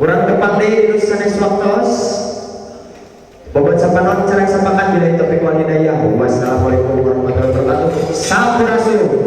Urang tepang deui di sanes waktos. Bobot sapanon carang sapakan, billahi taufiq wal hidayah. Wassalamualaikum warahmatullahi wabarakatuh. Sampurasun.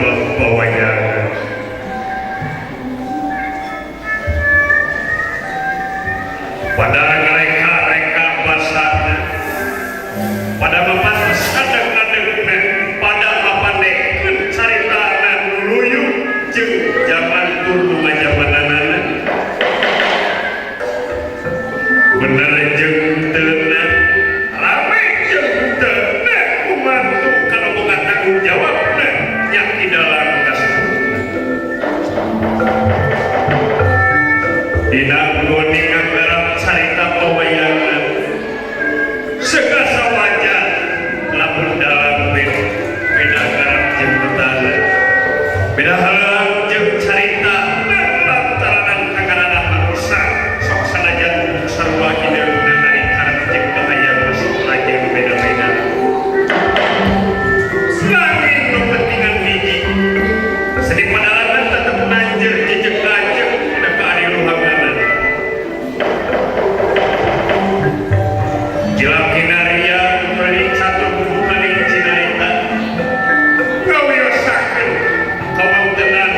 bab pawayangan. Pada ngareka-reka basana, pada mapantes adeg-adegna, pada mapandekeun caritana nuluyu jeung jaman tur nu ngajamananana. Bener jeung teuna, rame jeung teuna, kumantu kana boga tanggung jawabna nya di dalam kasebutna. Dina nggoningan garap carita pawayangan segasa wajar lamun dalam beda garap jeung betana, beda halang jeung carita lantaran kakarana manusia sok sanajan sarua hideungna ari karep jeung kahayang sok lajeng beda-beda. Nanging nu pentingan hiji seni padalangan tetep nanjer jejeg ajeg dina keadiluhanganan. Jilam kinaria beri satu bubukaning cinarita ngawiosakeun kawangtenan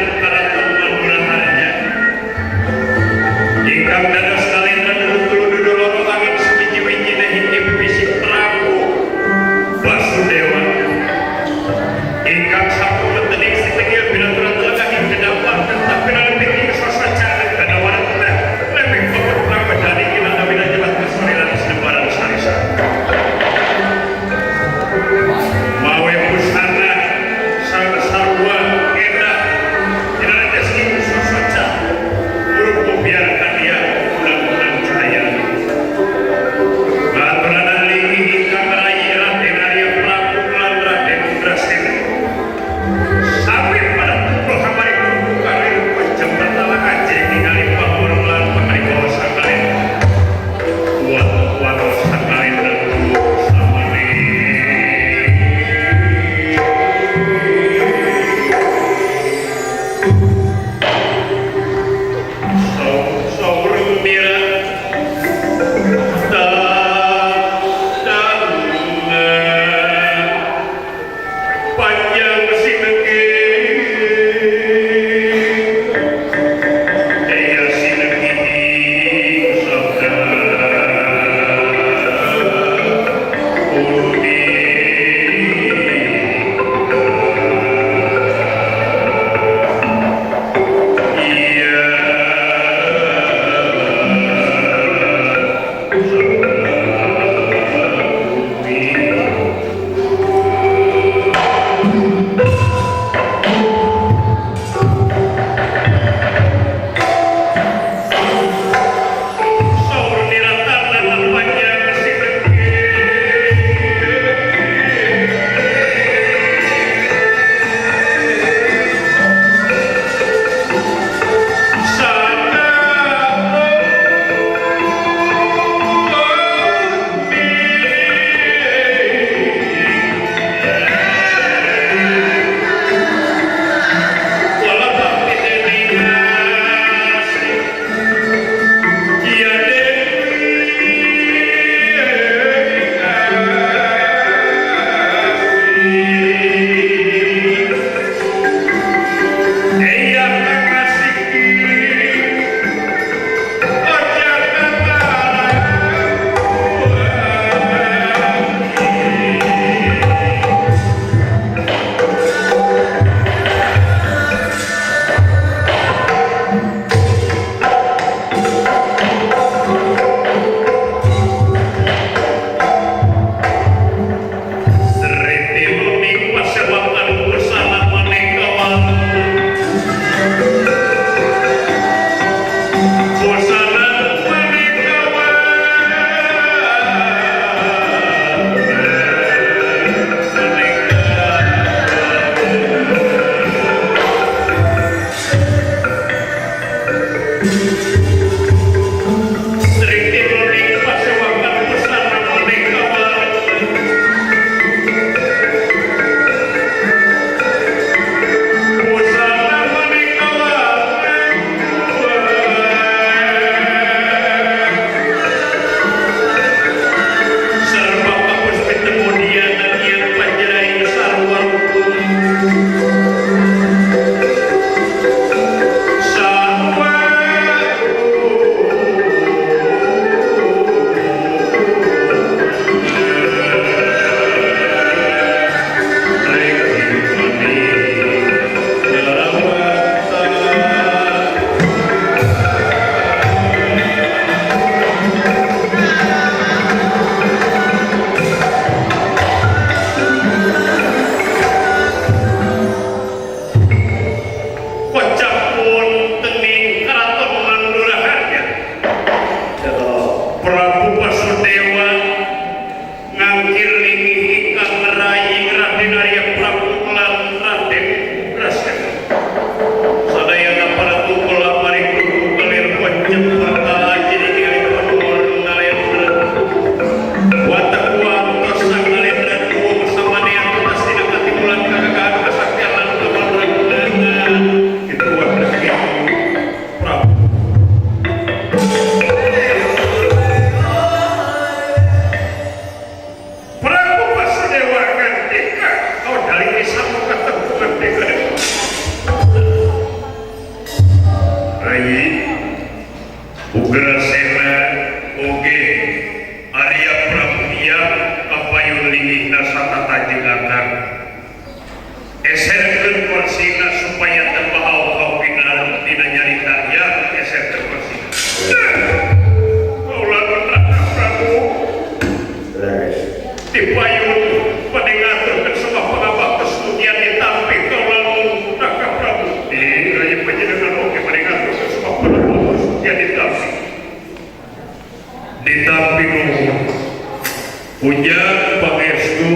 Puja pangestu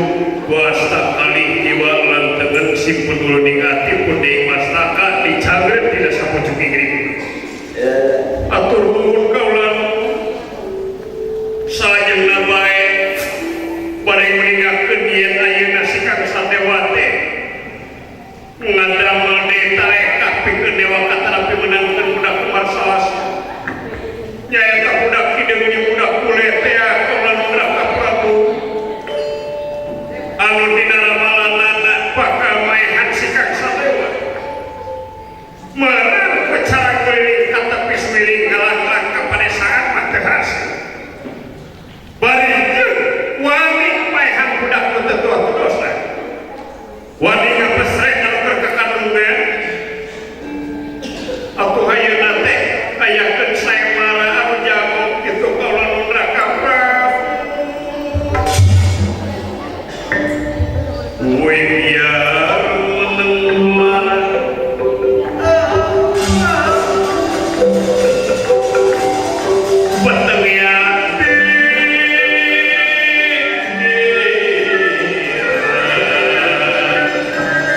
kuasa kalih jiwa lan tengen simpun uluning ati punding mastaka dicagret dina sapucuk igri. Atur nuhun kaula salajengna bae bade nguningakeun yen ayeuna si Kang Sadewa teh ngadamel deui tarekah pikeun dewa katanapi meunangkeun budak Kumar Salasa. Nyaeta budak hideung jeung budak bule teh kaula nu ka Prabu anu dina ramalanana bakal maehan si Kang Sadewa. Meureuh cara keliling katepis miring ngalanglang ka padesaan mah teu hasil. Bari jeung wani maehan budak nu teu tuah dosa. Wani ngapesreh anu keur kakandungan. Atuh ayeuna teh ayakeun saemara anu jago kitu kaula nu ka Prabu. Uing biar meneng marah peteng ati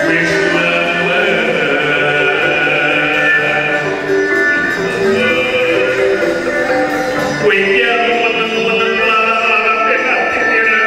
wis uing biar meneng-meneng lara-lara teh ati dina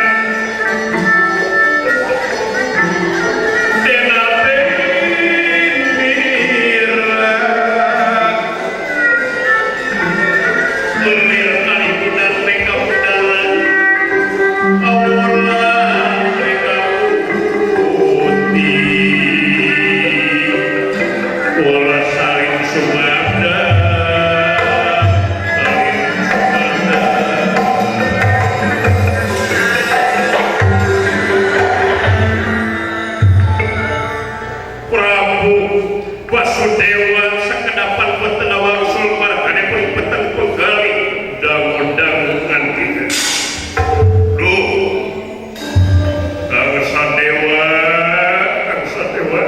Prabu Basudewa sakedapan boten wangsul margane pun peteng penggali dangu-dangu nganti. Duh, Kang Sadewa, Kang Sadewa.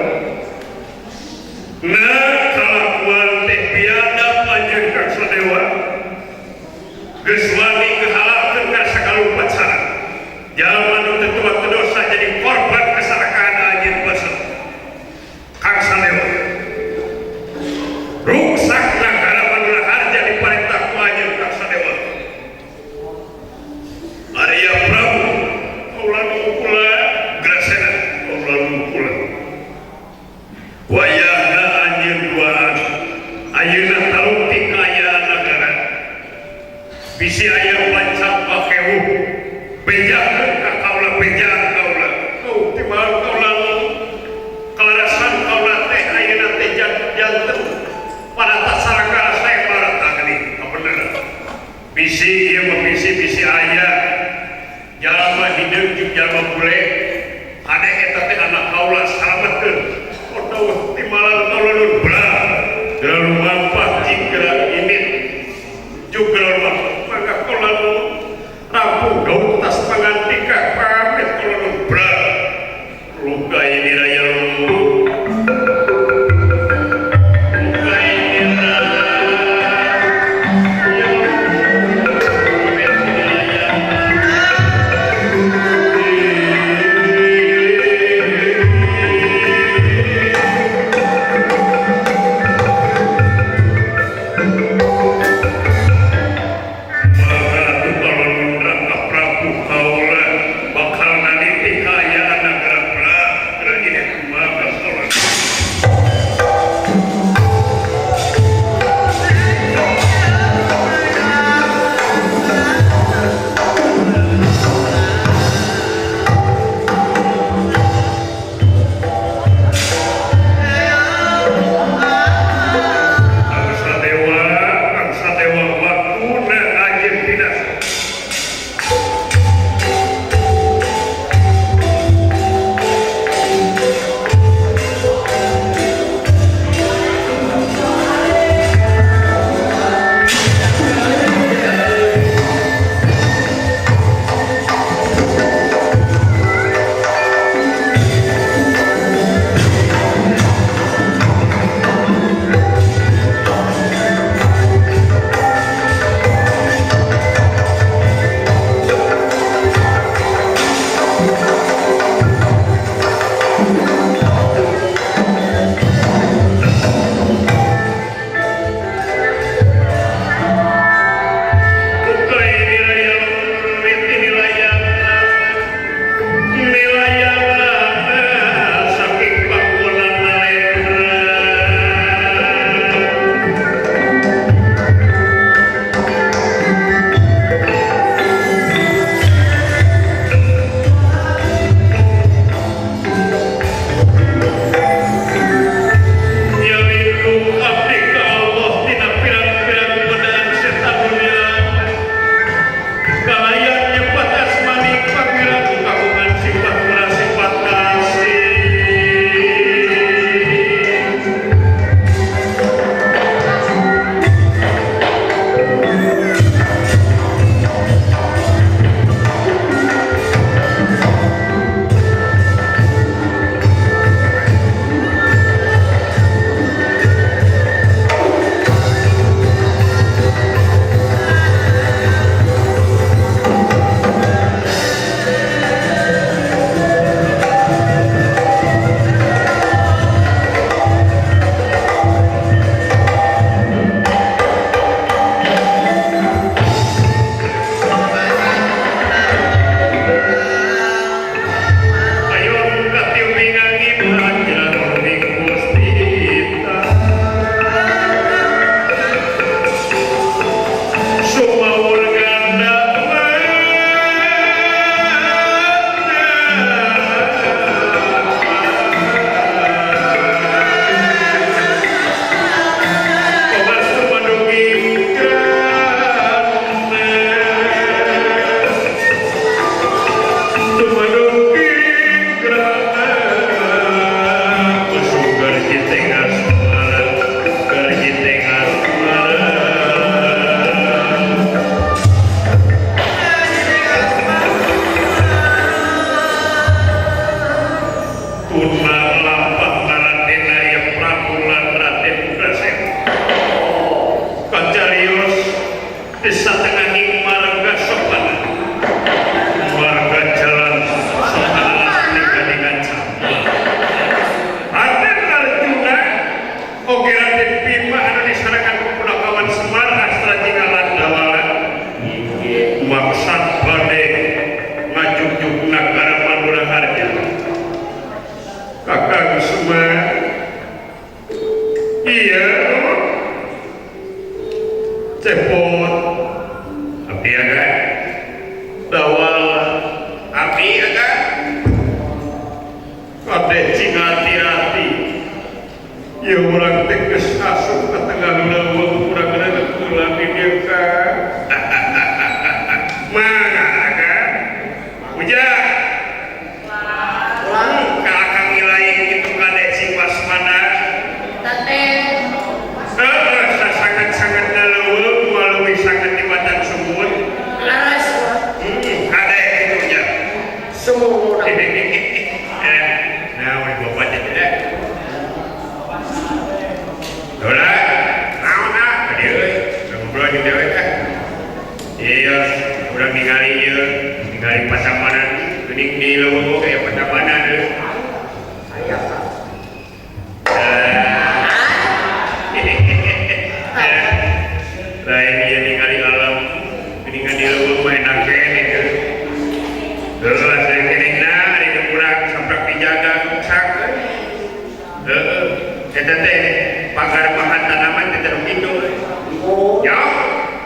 Nah, kalakuan teh biadab anjeun Kang Sadewa. Geus wani ngahalakeun kana sagala upacara. Jalma nu teu tuah teu dosa jadi korban kesalahan anjeun Basudewa. Kang Sadewa ruksak nagara Manula Harja diperintah ku anjeun Kang Sadewa. Arya Prabu kaula nu kula grasena kaula nu kula. Wayahna anjeun duaan ayeuna talungtik kaayaan nagara. Bisi aya pancap pakewuh bejakeun ka kaula bejaan kaula. Kau timbal kaula kalarasan kaula teh ayeuna teh janten pada tasarangga saya marata geuning bener. Bisi ieu mah bisi aya jalma hideung jeung jalma bule ade eta teh anak kaula salametkeun. Otoh timbalan kaula nu belah geura lumampah jeung geura init jeung geura lumampah mangga kaula nu rapuh gaut tas pangantika pamit kaula nu belah luka ini raya luka ini raya Di satengahing marga sopana. Marga jalan sopana dengan camba. Raden Arjuna oge Raden Bima anu disarangan ku punakawan Semar Astra Jinggalan Dawala. Maksad bade ngajugjug nagara Mandura Harja. Kakang Semar. Iya. Cepot. Abdi aga. Dawala abdi aga. Kade cing hati-hati. Ya urang teh geus asup ka tengah leuweung urang reuneuh heula di dieu ka. Mangga aga. Ujang. Ka akang ngilaing kitu kade cing waspada. Teteh. Heeh, sasangat-sangat leuweung moal leuwih sangat di batang sumur. Laras. Kade kitu nya. Sumur. Nah, udah bapak jadi deh. Dola, naon ah, tadi euy, ngobrol jeung dewek ah. Iya, urang ningali ieu, ningali pasamanan, geuning di leuweung aya pasamanan euy. Aya. Lain ieu ningali alam, geuningan di leuweung mah enak keneh euy. Heuh, asa kenehna ari nu kurang saprak dijaga ruksak euy. Heeh, eta teh pagar makan tanaman teh teu kitu euy. Oh. Ya,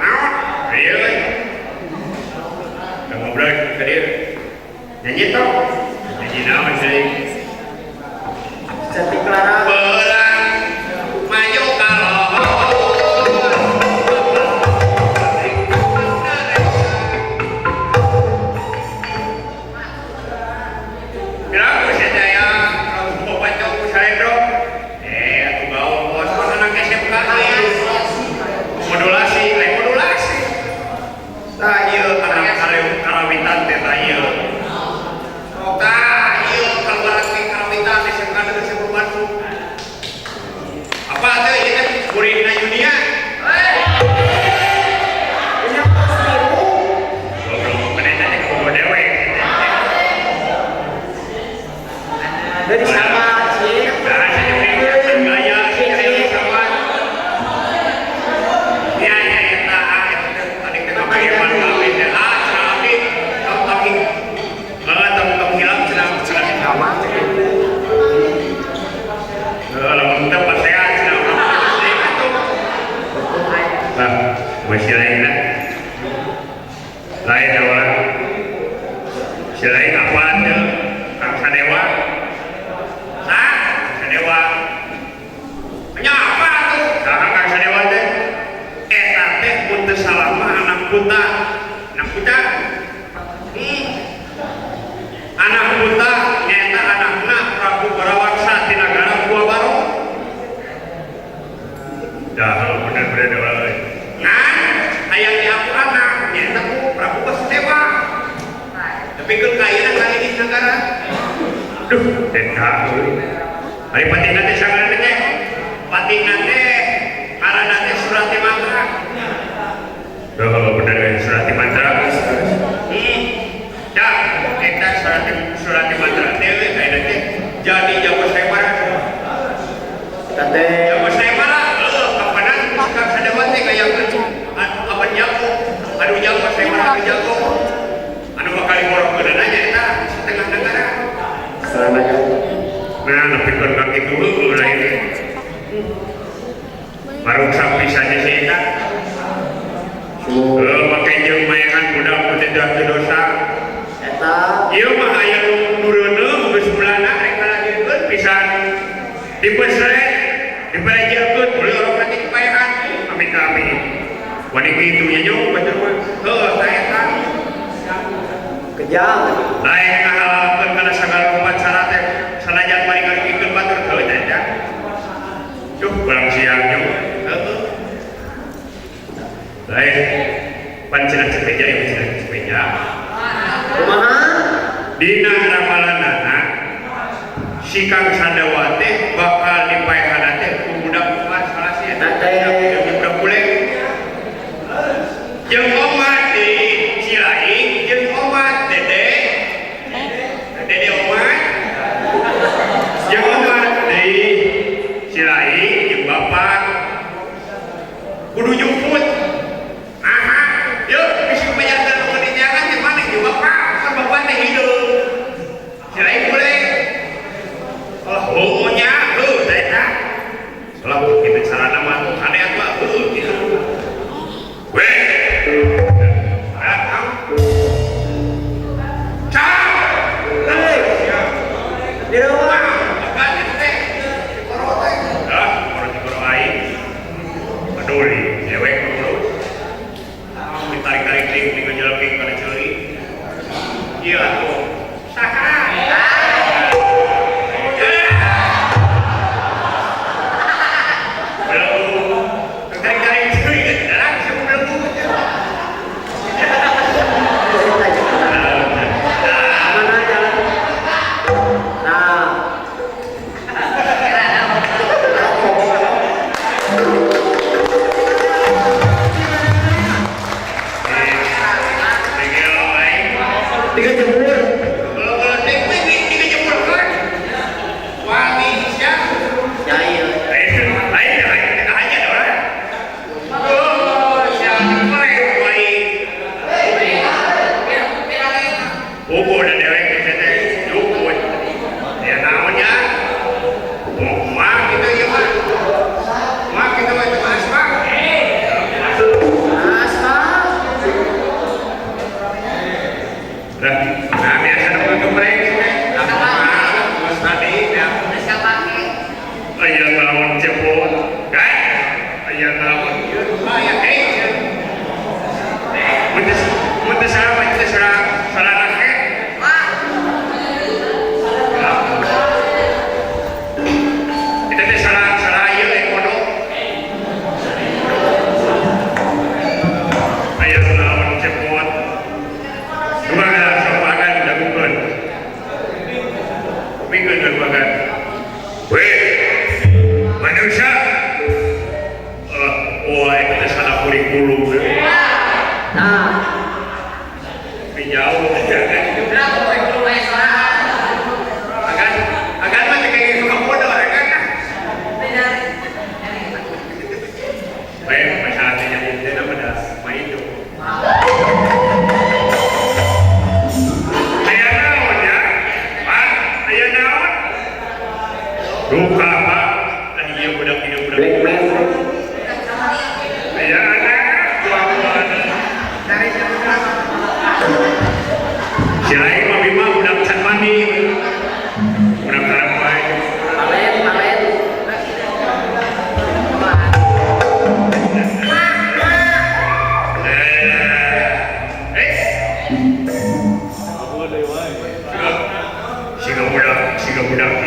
naon? Ieu euy. Ngobrol ka dieu. Nyanyi tok. Nyanyi naon sih? Cantik Clara. Belang maju kalau. Kenapa sih saya mau pacok salendro? Aku bawa bos mana anak SMK modulasi, lain modulasi. Tah ieu anak karawitan teh tah ieu. Oh, tah ieu kaluaran teh karawitan SMK teh SMK Bandung. Apa teh ieu teh muridna Yunia? Ini apa sih? Goblok mana teh kudu dewek. Dari sama sih. Nah, saya pengen gaya, saya sama. Ya, ya, eta tadi teh kapageman kawin teh. Ah, cenah abdi tong tong heeh tong tong hilap cenah cenah Sama. Heeh, lamun teu pasean cenah urang mah atuh. Nah, masih lain lah. Lain orang. Si lain apa tuh? Kang Sadewa. Sah, Sadewa. Nya apa tuh? Saha Kang Sadewa teh? Eta teh mun teu salah mah anak buta. Anak buta. Anak buta nyaeta anakna Prabu Barawaksa ti nagara Gua Baro. Dah bener-bener dewa euy. Ngan aya di aku anak nyaeta ku Prabu Basudewa. Tapi keun ka ayeuna ka ini nagara. Duh, eta euy. Ari patingna teh sangaran teh. Patingna teh ngaranna teh Surati Mantra. Duh, bener euy Surati Mantra. Dah, eta Surati Mantra teh euy ayeuna teh jadi jago sayembara. Teteh. Jago sayembara, heuh kapanan Kang Sadewa teh gayakeun apan jago. Anu jago sayembara anu jago. Anu bakal dimorokkeunana nya eta setengah negara. Selamanya. Nah, nepikeun ka kitu heueuh lain. Maruksak pisan si eta. Heuh, make jeung mayangan budak nu teu dosa. Eta. Ieu mah aya nu reuneuh geus bulana rek ngalagieun pisan. Dipesret, diperejekeun boleh orang teh dipaehan. Amit amit. Wani kitu nya nyong batur mah. Heuh, tah eta. Kejam. Lain ngahalalkeun kana sagala upacara teh sanajan bari ngarugikeun batur heuh teh eta. Duh, barang siang nyong. Heuh. Lain pan cenah cepeja ieu cenah cepeja. Kumaha? Dina ramalanana si Kang Sandawa teh bakal dipaehana teh ku budak salah si eta Teh. budak bule. Jeung Aing bapak kudu jemput. Aha, yuk bisi kebanyakan nu jangan di mana di bapak, kan bapak teh hidup. Si aing boleh. Oh, oh nya, heuh da eta. Lah kitu carana mah kade atuh heuh kitu. Weh. Datang. Cak. Hei. Di rumah. Siga budak.